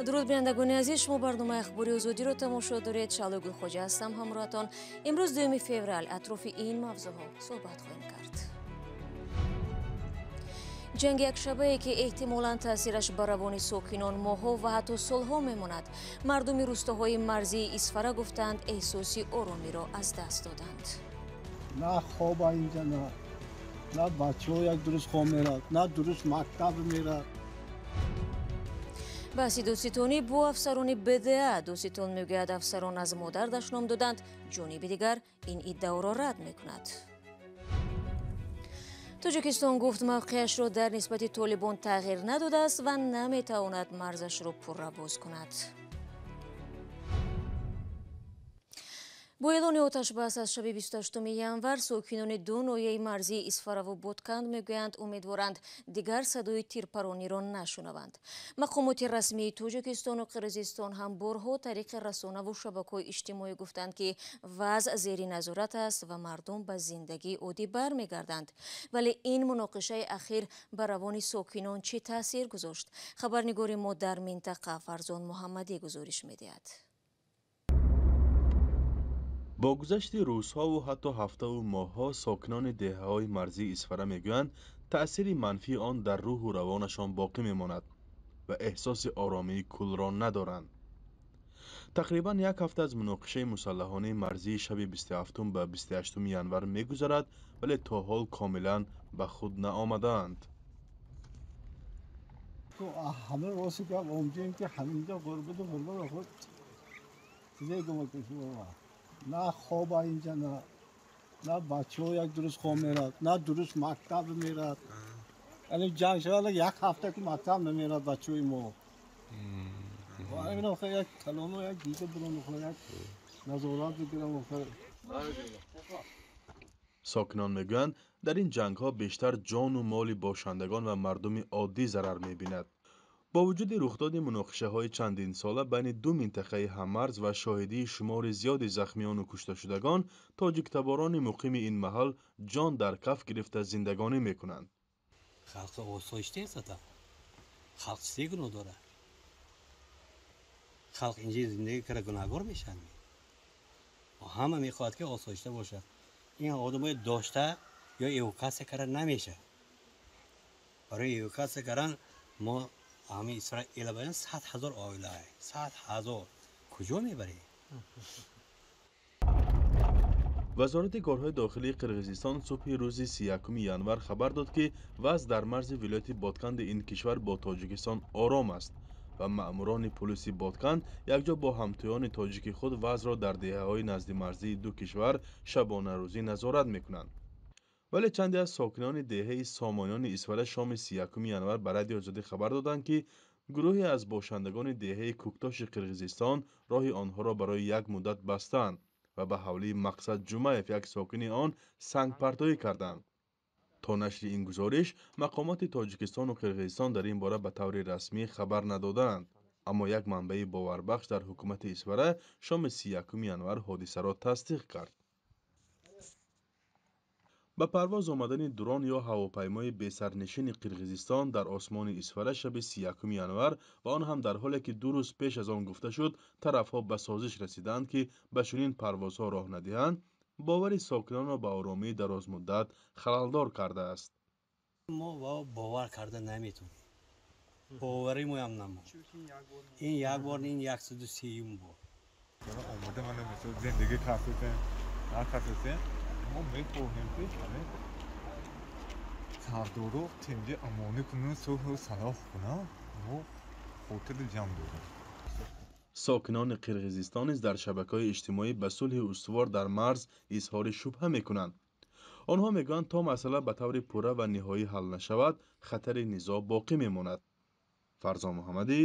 Дуруд, бинандагони азиз, шумо барномаи Ахбори Озодиро тамошо доред. Шаҳлои Гулхоҷа ҳастам ҳамроҳатон. Имрӯз, 2 феврал, атрофи ин мавзӯъҳо суҳбат хоҳем кард. Ҷанги якшабае, ки эҳтимолан таъсираш ба равони сокинон моҳҳо ва ҳатто солҳо мемонад. Мардуми рӯстоҳои марзии Исфара гуфтанд, эҳсоси оромиро аз даст доданд. На хоба инҷа, на бачаҳо як дуруст хоб мерад, на дуруст мактаб мерад. Баҳси додситонӣ бо афсарони БДА. Додситон мегӯяд, афсарон аз модар дашном доданд. Ҷониби дигар ин иддаоро рад мекунад. Тоҷикистон гуфт, мавқеашро дар нисбати Толибон тағйир надодааст ва наметавонад марзашро пурра боз кунад. Бо эълони оташбас аз шаби 28 январ, сокинони ду ноҳияи марзии Исфараву Ботканд мегӯянд, умедворанд, дигар садои тирпарониро нашунаванд. Мақомоти расмии Тоҷикистону Қирғизистон ҳам борҳо тариқи расонаву шабакаҳои иҷтимоӣ гуфтанд, ки вазъ зери назорат аст ва мардум ба зиндагии оддӣ бармегарданд. Вале ин муноқишаи ахир ба равони сокинон чӣ таъсир гузошт? Хабарнигори мо дар минтақа, Фарзон Муҳаммадӣ, гузориш медиҳад. Бо гузашти рӯзҳову ҳатто ҳафтаву моҳҳо, сокинони деҳаҳои марзии Исфара мегӯянд, таъсири манфии он дар рӯҳу равонашон боқӣ мемонад ва эҳсоси оромии куллро надоранд. Тақрибан як ҳафта аз муноқишаи мусаллаҳонаи марзии шаби 27 ба 28 январ мегузарад, вале то ҳол комилан ба худ наомадаанд. Ҳама рости гап, омҷем ки ҳаминҷа ғурбату ғурбат худ чизе гума. На хоба инҷа, на бачаҳо як дуруст хоб мерад, на дуруст мактаб мерад. Яъне ҷанг шавад, як ҳафта ки мактаб намерад бачаҳои мо. Як калоно як дида бурон, як назорат бигирам. Сокинон мегӯянд, дар ин ҷангҳо бештар ҷону моли бошандагон ва мардуми оддӣ зарар мебинад. Бо вуҷуди рухдоди муноқишаҳои чандинсола байни ду минтақаи ҳаммарз ва шоҳидии шумори зиёди захмиёну кушташудагон, тоҷиктаборони муқими ин маҳал ҷон дар каф гирифта зиндагонӣ мекунанд. Халқ осоишта зада, халқ чизе гуноҳ дорад? Халқ инҷа зиндагӣ карда, гунаҳгор мешавад? Ҳама мехоҳад, ки осоишта бошад. Ин одамои дошта ё эвакуатсия карда намешавад. Барои эвакуатсия кардан мо ҳамин Исроил 100 000 оила, 100 000 куҷо мебарем? Вазорати корҳои дохилии Қирғизистон субҳи рӯзи 31 январ хабар дод, ки вазъ дар марзи вилояти Ботканди ин кишвар бо Тоҷикистон ором аст ва маъмурони пулиси Ботканд якҷо бо ҳамтоёни тоҷики худ вазъро дар деҳаҳои наздимарзии ду кишвар шабонарӯзӣ назорат мекунанд. Вале чанде аз сокинони деҳаи Сомониёни Исфара шоми 31 январ ба Радиои Озодӣ хабар доданд, ки гурӯҳе аз бошандагони деҳаи Кӯктоши Қирғизистон роҳи онҳоро барои як муддат бастаанд ва ба ҳавлии Мақсад Ҷумаев, як сокини он, сангпартоӣ карданд. То нашри ин гузориш мақомоти Тоҷикистону Қирғизистон дар ин бора ба таври расмӣ хабар надодаанд, аммо як манбаи боварбахш дар ҳукумати Исфара шоми 31 январ ҳодисаро тасдиқ кард. Ба парвоз омадани дрон ё ҳавопаймои бесарнишини Қирғизистон дар осмони Исфара шаби 31 январ ва он ҳам дар ҳоле ки 2 рӯз пеш аз он гуфта шуд, тарафҳо ба созиш расидаанд, ки ба чунин парвозҳо роҳ надиҳанд, бовари сокинонро ба оромии дарозмуддат халалдор кардааст. Мо бовар карда наметавонем, бовари моям намонд. Ин як бор, ин 103-юм бор. Омода мана мисол зиндагӣ касотем, накасотем. Мо мехоҳем, ки ҳамин сардоро тинҷи амонӣ кунанд, сулҳу салоҳ кунанд. Мо хотири ҷамъ дорем. Сокинони Қирғизистон низ дар шабакаҳои иҷтимоӣ ба сулҳи устувор дар марз изҳори шубҳа мекунанд. Онҳо мегӯянд, то масъала ба таври пурра ва ниҳоӣ ҳал нашавад, хатари низоъ боқӣ мемонад. Фарзон Муҳаммадӣ,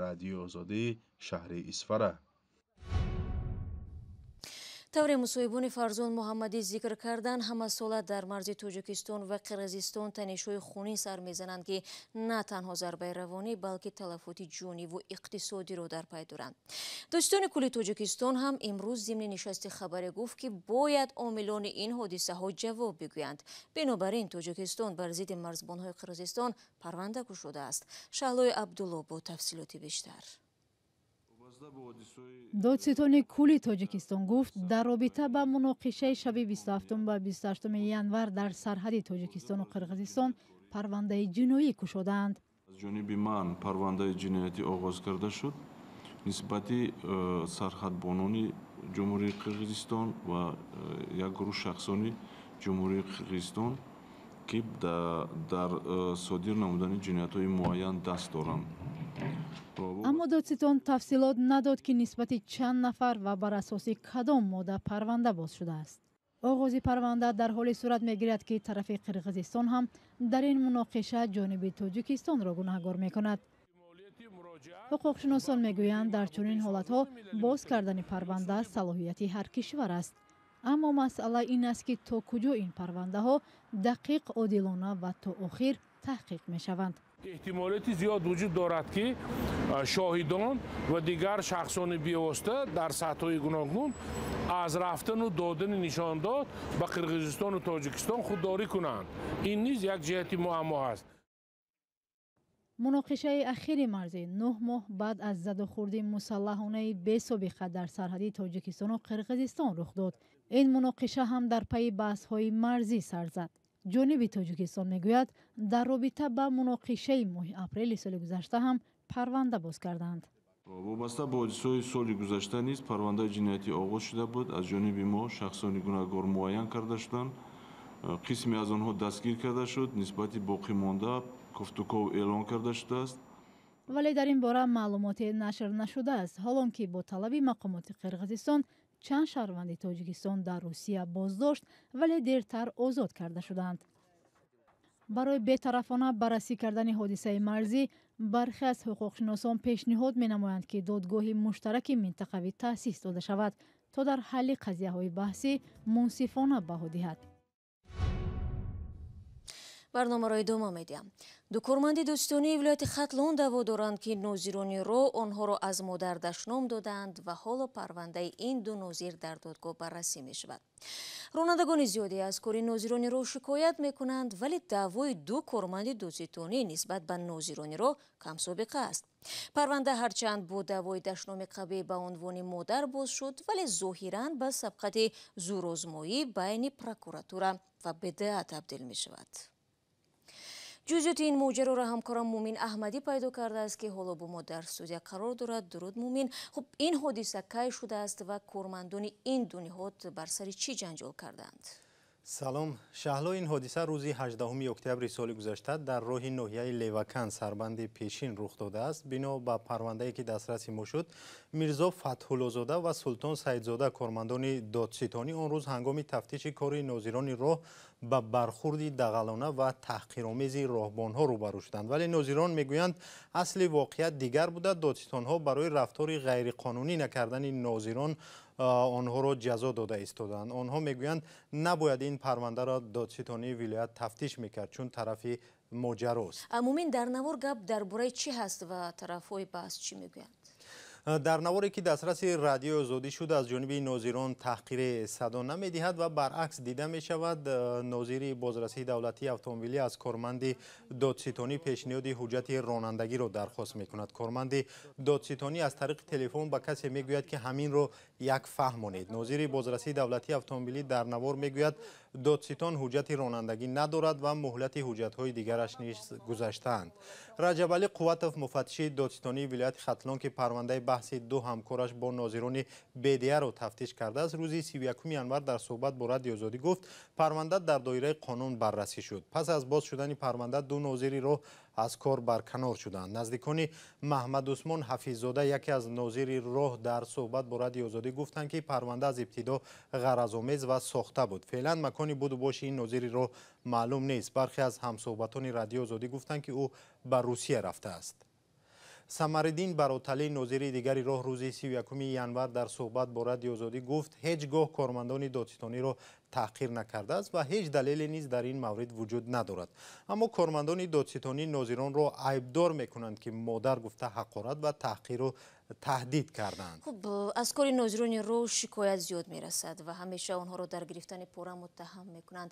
Радиои Озодӣ, шаҳри Исфара. Тавре мусоҳибони Фарзон Муҳаммадӣ зикр карданд, ҳамасола дар марзи Тоҷикистон ва Қирғизистон танишҳои хунин сар мезананд, ки на танҳо зарбаи равонӣ, балки талафоти ҷониву иқтисодиро дар пай доранд. Додситони кулли Тоҷикистон ҳам имрӯз зимни нишасти хабарӣ гуфт, ки бояд омилони ин ҳодисаҳо ҷавоб бигӯянд. Бинобар ин Тоҷикистон бар зидди марзбонҳои Қирғизистон парванда кушодааст. Шаҳлои Абдулло бо тафсилоти бештар. Додситони кулли Тоҷикистон гуфт, дар робита ба муноқишаи шаби 27 ба 28 январ дар сарҳади Тоҷикистону Қирғизистон парвандаи ҷиноӣ кушодаанд. Аз ҷониби ман парвандаи ҷиноятӣ оғоз карда шуд нисбати сарҳадбонони Ҷумҳурии Қирғизистон ва як гурӯҳ шахсони Ҷумҳурии Қирғизистон, ки дар содир намудани ҷиноятҳои муайян даст доранд. Аммо додситон тафсилот надод, ки нисбати чанд нафар ва бар асоси кадом модда парванда боз шудааст. Оғози парванда дар ҳоле сурат мегирад, ки тарафи Қирғизистон ҳам дар ин муноқиша ҷониби Тоҷикистонро гунаҳгор мекунад. Ҳуқуқшиносон мегӯянд, дар чунин ҳолатҳо боз кардани парванда салоҳияти ҳар кишвар аст. Аммо масъала ин аст, ки то куҷо ин парвандаҳо дақиқ, одилона ва то охир таҳқиқ мешаванд. Эҳтимолияти зиёд вуҷуд дорад, ки шоҳидон ва дигар шахсони бевосита дар сатҳҳои гуногун аз рафтану додани нишондод ба Қирғизистону Тоҷикистон худдорӣ кунанд. Ин низ як ҷиҳати муаммо аст. Муноқишаи ахири марзӣ 9 моҳ баъд аз задухӯрди мусаллаҳонаи бесобиқа дар сарҳади Тоҷикистону Қирғизистон рух дод. Ин муноқиша ҳам дар пайи баҳсҳои марзӣ сар зад. Ҷониби Тоҷикистон мегӯяд, дар робита ба муноқишаи моҳи апрели соли гузашта ҳам парванда боз карданд. Вобаста ба ҳодисаҳои соли гузашта низ парвандаи ҷиноятӣ оғоз шуда буд. Аз ҷониби мо шахсони гунаҳгор муайян карда шуданд. Қисме аз онҳо дастгир карда шуд, нисбати боқимонда кофтуков эълон карда шудааст. Вале дар ин бора маълумоте нашр нашудааст, ҳолон ки бо талаби мақомоти Қирғизистон чанд шаҳрванди Тоҷикистон дар Русия боздошт, вале дертар озод карда шуданд. Барои бетарафона баррасӣ кардани ҳодисаи марзӣ бархе аз ҳуқуқшиносон пешниҳод менамоянд, ки додгоҳи муштараки минтақавӣ таъсис дода шавад, то дар ҳалли қазияҳои баҳсӣ мунсифона баҳо диҳад. Барномаро идома медиҳам. Ду корманди дӯстонии вилояти Хатлон даъво доранд, ки нозирони роҳ онҳоро аз модар дашном додаанд ва ҳоло парвандаи ин ду нозир дар додгоҳ баррасӣ мешавад. Ронандагони зиёде аз кори нозирони роҳ шикоят мекунанд, вале даъвои ду корманди дӯстонӣ нисбат ба нозирони роҳ камсобиқа аст. Парванда ҳарчанд бо даъвои дашноми қабеҳ ба унвони модар боз шуд, вале зоҳиран ба сабқати зӯрозмоӣ байни прокуратура ва БДА табдил мешавад. Ҷузъиёти ин моҷароро ҳамкорам Мумин Аҳмадӣ пайдо кардааст, ки ҳоло бо мо дар студия қарор дорад. Дуруд, Мумин. Хуб, ин ҳодиса кай шудааст ва кормандони ин ду ниҳод бар сари чӣ ҷанҷол карданд? Салом, Шаҳло. Ин ҳодиса рӯзи 18 октябри соли гузашта дар роҳи ноҳияи Левакан сарбанди пешин рух додааст. Бино ба парвандае, ки дастраси мо шуд, Мирзо Фатҳуллозода ва Султон Саидзода, кормандони додситонӣ, он рӯз ҳангоми тафтиши кори нозирони роҳ ба бархурди дағалона ва таҳқиромези роҳбонҳо рӯбарӯ шуданд. Вале нозирон мегӯянд, асли воқеат дигар буда, додситонҳо барои рафтори ғайриқонунӣ накардани нозирон онҳоро ҷазо дода истоданд. Онҳо мегӯянд, набояд ин парвандаро додситонии вилоят тафтиш мекард, чун тарафи моҷарост. Мумин, дар навор гап дар бораи чӣ ҳаст ва тарафҳои баҳс чӣ мегӯянд? Дар наворе, ки дастраси радиои Озодӣ шуд, аз ҷониби нозирон таҳқире садо намедиҳад ва баръакс дида мешавад, нозири бозрасии давлатии автомобилӣ аз корманди додситонӣ пешниҳоди ҳуҷҷати ронандагиро дархост мекунад. Корманди додситонӣ аз тариқи телефон ба касе мегӯяд, ки ҳаминро як фаҳмонед. Нозири бозрасии давлатии автомобилӣ дар навор мегӯяд, додситон ҳуҷҷати ронандагӣ надорад ва муҳлати ҳуҷҷатҳои дигараш низ гузаштаанд. Раҷабалӣ Қувватов, муфаттиши додситонии вилояти Хатлон, ки парвандаи баҳси ду ҳамкораш бо нозирони БДА-ро тафтиш кардааст, рӯзи 31 январ дар суҳбат бо Радиои Озодӣ гуфт, парванда дар доираи қонун баррасӣ шуд. Пас аз боз шудани парванда ду нозири роҳ аз кор барканор шуданд. Наздикони Маҳмадусмон Ҳафиззода, яке аз нозири роҳ, дар суҳбат бо Радиои Озодӣ гуфтанд, ки парванда аз ибтидо ғаразомез ва сохта буд. Феълан макони буду боши ин нозири роҳ маълум нест. Бархе аз ҳамсуҳбатони Радиои Озодӣ гуфтанд, ки ӯ ба Русия рафтааст. Самариддин Бароталӣ, нозири дигари роҳ, рӯзи 31 январ дар суҳбат бо Радиои Озодӣ гуфт, ҳеҷ гоҳ кормандони додситониро таҳқир накардааст ва ҳеҷ далеле низ дар ин маврид вуҷуд надорад. Аммо кормандони додситонӣ нозиронро айбдор мекунанд, ки модар гуфта ҳақорат ва таҳқиру таҳдид карданд. Хуб, аз кори нозирони роҳ шикоят зиёд мерасад ва ҳамеша онҳоро дар гирифтани пора муттаҳам мекунанд.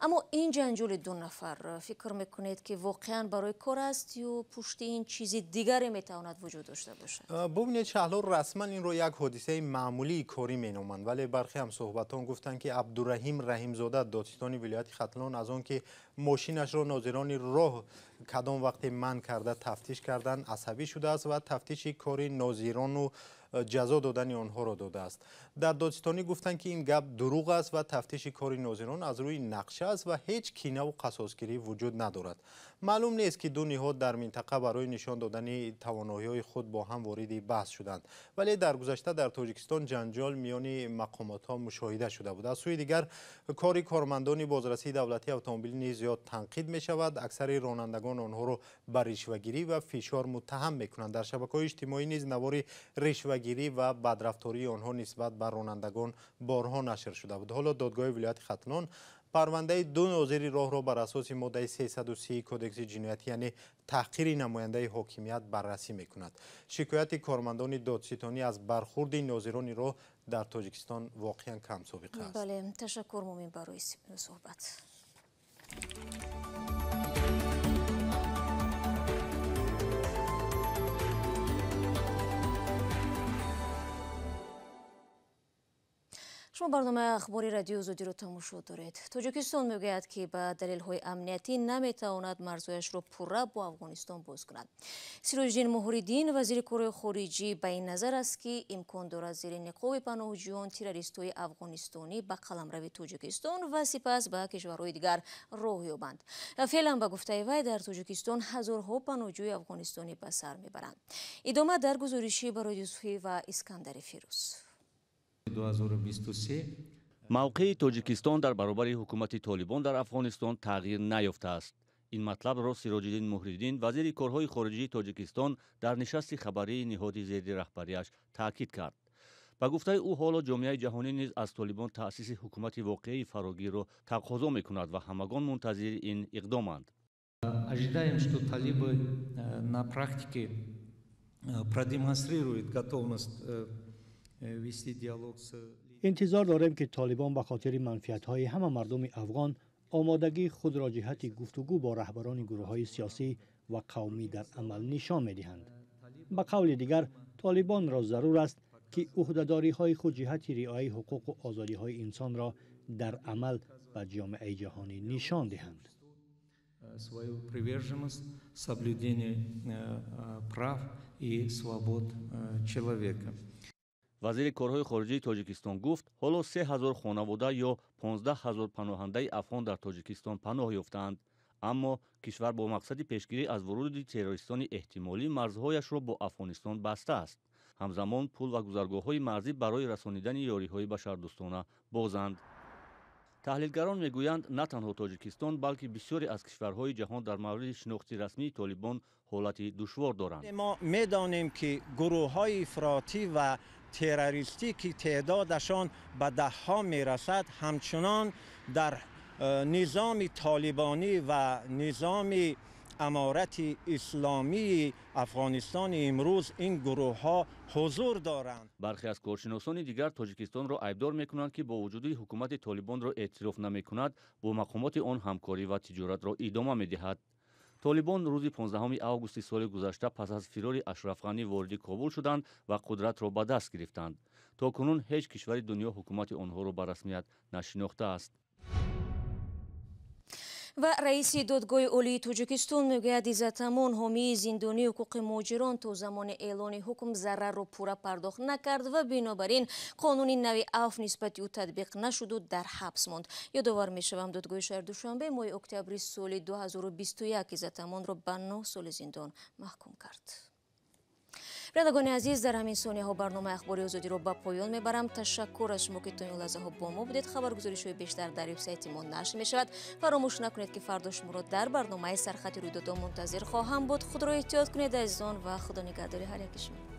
Аммо ин ҷанҷоли ду нафар, фикр мекунед, ки воқеан барои кор аст ё пушти ин чизи дигаре метавонад вуҷуд дошта бошад? Бубинед, Шаҳло, расман инро як ҳодисаи маъмулии корӣ меноманд, вале бархе ҳамсӯҳбатон гуфтанд, ки Абдураҳим Раҳимзода, додситони вилояти Хатлон, аз он ки мошинашро нозирони роҳ кадом вақте манъ карда тафтиш карданд, асабӣ шудааст ва тафтиши кори нозирону ҷазо додани онҳоро додааст. Дар додситонӣ гуфтанд, ки ин гап дурӯғ аст ва тафтиши кори нозирон аз рӯи нақша аст ва ҳеҷ кинаву қасосгирӣ вуҷуд надорад. Маълум нест, ки ду ниҳод дар минтақа барои нишон додани тавоноиҳои худ бо ҳам вориди баҳс шуданд. Вале дар гузашта дар Тоҷикистон ҷанҷол миёни мақомотҳо мушоҳида шуда буд. Аз сӯи дигар, кори кормандони бозрасии давлатии автомобилӣ низ зиёд танқид мешавад. Аксари ронандагон онҳоро ба ришвагирӣ ва фишор муттаҳам мекунанд. Дар шабакаҳои иҷтимоӣ низ навори ришвагирӣ ва бадрафтории онҳо нисбат ба ронандагон борҳо нашр шуда буд. Ҳоло додгоҳи вилояти Хатлон парвандаи ду нозири роҳро бар асоси моддаи 330 кодекси ҷиноятӣ, яъне таҳқири намояндаи ҳокимият, баррасӣ мекунад. Шикояти кормандони додситонӣ аз бархурди нозирони роҳ дар Тоҷикистон воқеан камсобиқа аст. Бале, ташаккур, Мумин, барои суҳбат. Шумо барномаи ахбори радиои Озодиро тамошо доред. Тоҷикистон мегӯяд, ки ба далелҳои амниятӣ наметавонад марзҳояшро пурра бо Афғонистон боз кунад. Сироҷиддин Муҳриддин, вазири корҳои хориҷӣ, ба ин назар аст, ки имкон дорад зери ниқоби паноҳҷӯён террористҳои афғонистонӣ ба қаламрави Тоҷикистон ва сипас ба кишварҳои дигар роҳ ёбанд. Феълан, ба гуфтаи вай, дар Тоҷикистон ҳазорҳо паноҳҷӯи афғонистонӣ ба сар мебаранд. Идома дар гузориши Барои Юсуфӣ ва Искандари Фирӯз. 2023 мавқеи Тоҷикистон дар баробари ҳукумати Толибон дар Афғонистон тағйир наёфтааст. Ин матлабро Сироҷиддин Муҳриддин, вазири корҳои хориҷии Тоҷикистон, дар нишасти хабарии ниҳоди зери раҳбарияш таъкид кард. Ба гуфтаи ӯ, ҳоло ҷомеаи ҷаҳонӣ низ аз Толибон таъсиси ҳукумати воқеии фарогирро тақозо мекунад ва ҳамагон мунтазири ин иқдоманд. Ожидаем, что талибы на практике продемонстрируют готовность вести диалог с. Интизор дорем, ки толибон ба хотири манфиатҳои ҳама мардуми афғон омодагии худро ҷиҳати гуфтугӯ бо раҳбарони гурӯҳҳои сиёсӣ ва қавмӣ дар амал нишон медиҳанд. Ба қавли дигар, толибонро зарур аст, ки ӯҳдадориҳои худ ҷиҳати риояи ҳуқуқу озодиҳои инсонро дар амал ба ҷомеаи ҷаҳонӣ нишон диҳанд. Свою приверженность соблюдению прав и свобод человека. Вазири корҳои хориҷии Тоҷикистон гуфт, ҳоло 3000 хонавода ё 15 ҳазор паноҳандаи афғон дар Тоҷикистон паноҳ ёфтаанд, аммо кишвар бо мақсади пешгирӣ аз вуруди террористони эҳтимолӣ марзҳояшро бо Афғонистон бастааст. Ҳамзамон пул ва гузаргоҳҳои марзӣ барои расонидани ёриҳои башардӯстона бозанд. Таҳлилгарон мегӯянд, на танҳо Тоҷикистон, балки бисёре аз кишварҳои ҷаҳон дар мавриди шинохти расмии Толибон ҳолати душвор доранд. Мо медонем, ки гурӯҳҳои ифротӣ ва террористӣ, ки теъдодашон ба даҳҳо мерасад, ҳамчунон дар низоми толибонӣ ва низоми аморати исломии Афғонистони имрӯз ин гурӯҳҳо ҳузур доранд. Бархе аз коршиносони дигар Тоҷикистонро айбдор мекунанд, ки бо вуҷуди ҳукумати Толибонро эътироф намекунад, бо мақомоти он ҳамкорӣ ва тиҷоратро идома медиҳад. Толибон рӯзи 15 августи соли гузашта пас аз фирори Ашраф Ғанӣ вориди Кобул шуданд ва қудратро ба даст гирифтанд. То кунун ҳеҷ кишвари дунё ҳукумати онҳоро ба расмият нашинохтааст. Ва раиси додгоҳи олии Тоҷикистон мегӯяд, Иззатамон, ҳомии зиндонии ҳуқуқи муҳоҷирон, то замони эълони ҳукм зарарро пурра пардохт накард ва бинобар ин қонуни нави афв нисбати ӯ татбиқ нашуду дар ҳабс монд. Ёдовар мешавам, додгоҳи шаҳри Душанбе моҳи октябри соли 2021 Иззатамонро ба 9 соли зиндон маҳкум кард. Бинандагони азиз, дар ҳамин сонияҳо барномаи ахбори Озодиро ба поён мебарам. Ташаккур аз шумо, ки то ин лаҳзаҳо бо мо будед. Хабаргузоришҳои бештар дар вебсайти мо нашр мешавад. Фаромӯш накунед, ки фардо шуморо дар барномаи сархати рӯйдодҳо мунтазир хоҳам буд. Худро эҳтиёт кунед, азизон, ва худо нигаҳдори ҳар яки шумо.